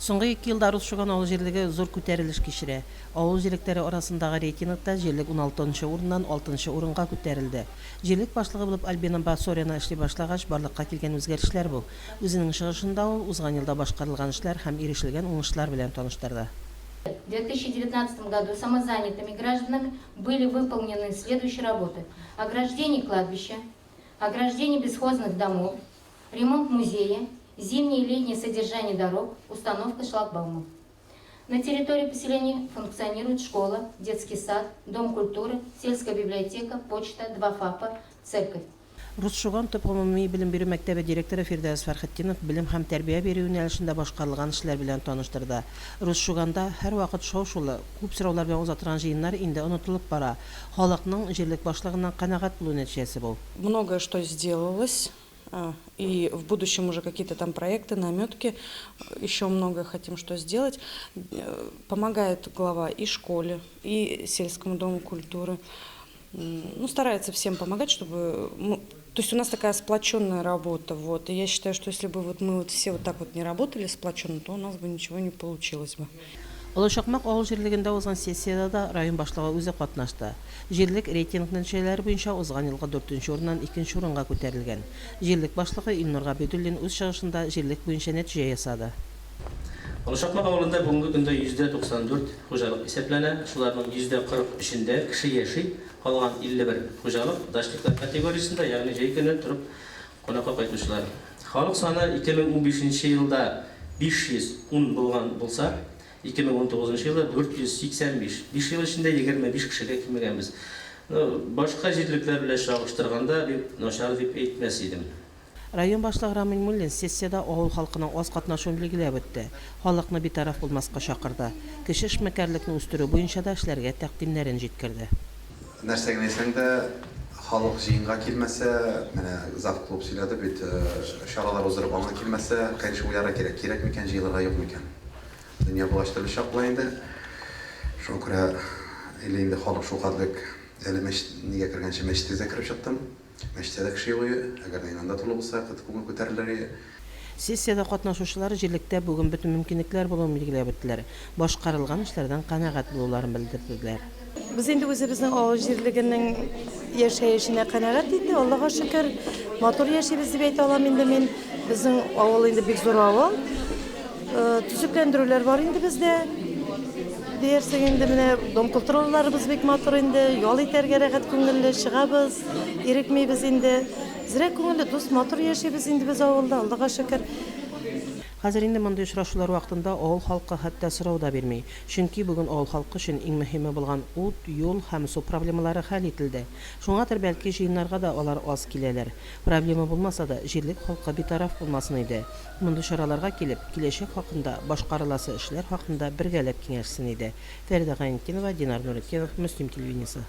Соңгы ике елда Рус Шуган авыл җирлеге зур күтәрелеш кичерә. Авыл җирлекләре арасындагы рейтингта җирлек уналтынчы урыннан алтынчы урынга күтәрелде. Җирлек башлыгы булып Альбина Басорина эшли башлагач, барлыкка килгән үзгәрешләр бу. Үзенең чыгышында ул узган елда башкарылган эшләр һәм ирешелгән уңышлар белән таныштырды. В 2019 году самозанятыми гражданами были выполнены следующие работы: ограждение кладбища, ограждение бесхозных домов, ремонт музея, зимнее и летнее содержание дорог, установка шлагбаумов. На территории поселения функционирует школа, детский сад, дом культуры, сельская библиотека, почта, два ФАПа, церковь. Рус Шуган төп гомуми белем бирү мәктәбе директоры Фирдәвес Фәрхетдинов белем һәм тәрбия бирү юнәлешендә башкарылган эшләр белән таныштырды. Рус Шуганда һәрвакыт шау-шулы, күп сораулар белән уза торган җыеннар инде онытылып бара. Халыкның җирлек башлыгыннан канәгать булу нәтиҗәсе бу. Многое что сделалось, и в будущем уже какие-то там проекты, наметки, еще многое хотим что сделать. Помогает глава и школе, и сельскому дому культуры. Ну, старается всем помогать, чтобы... То есть у нас такая сплоченная работа, вот. И я считаю, что если бы вот мы вот все вот так вот не работали сплоченно, то у нас бы ничего не получилось бы. Олы Чакмак авыл җирлегендә узган сессиядә дә район башлыгы үзе катнашты. Җирлек рейтинг нәтиҗәләре буенча узган елгы дүртенче урыннан икенче урынга күтәрелгән. Җирлек башлыгы Илнур Габидуллин үз чыгышында җирлек буенча нәтиҗә ясады. Олы Чакмак авылында бүгенге көндә 94% хуҗалык исәпләнә, шуларның 43%-ендә кеше яши, калган 51 хуҗалык дачниклар категориясендә, ягъни җәй көне торып кунакка кайтучылар. Халык саны 2015 нче елда 510 булган булса, 2019 нчы елда 485. Биш ел эчендә 25 кешегә кимегәнбез. Ну, башка җирлекләр белән чагыштырганда, бик начар дип әйтмәс идем. Район башлыгы Рамил Муллин сессиядә авыл халкының аз катнашуын билгеләп үтте. Халыкны битараф булмаска чакырды. Кече эшмәкәрлекне үстерү буенча да эшләргә тәкъдимнәрен җиткерде. Нәрсә генә әйтсәң дә, халык җыенга килмәсә, менә завклуб сөйләде бит, чаралар уздырып аңа килмәсә, конечно, уйларга кирәк, кирәк микән җыелырга, юк микән. Дөнья булгач төрле чак була инде. Шуңа күрә или инде халык шулкадрлек, әле мәчет нигә кергәнче мәчеткә дә кереп чыктым. Мәчеттә дә кеше юк ие, әгәр дә инде анда тулы булса, кыт күңел күтәрелер ие. Сессиядә катнашучылар җирлектә бүген бөтен мөмкинлекләр булуын билгеләп үттеләр, башкарылган эшләрдән канәгать булуларын белдерделәр. Без инде үзебезнең авыл җирлегенең яшәешенә канәгать инде, Аллага шөкер. Матур яшибез дип әйтә алам инде мин. Безнең авыл инде бик зур авыл. Төзекләндерүләр бар инде бездә. Диярсең инде менә дом культураларыбыз бик матур инде, ял итәргә рәхәт күңелле, чыгабыз, ирекмибез инде. Зрә күңелле, дус, матур яшибез инде без авылда, Аллага шөкер. Хәзер инде мондый очрашулар вакытында авыл халкы хәтта сорау да бирми. Чөнки бүген авыл халкы өчен иң мөһиме булган ут, юл һәм су проблемалары хәл ителде. Шуңадыр бәлки җыеннарга да алар аз киләләр. Проблема булмаса да, җирлек халкы битараф булмасын иде. Мондый чараларга килеп, киләчәк хакында, башкарыласы эшләр хакында бергәләп киңәшсен иде. Фәридә Гайнетдинова, Динар Нуретдинов, Мөслим телевидениесе.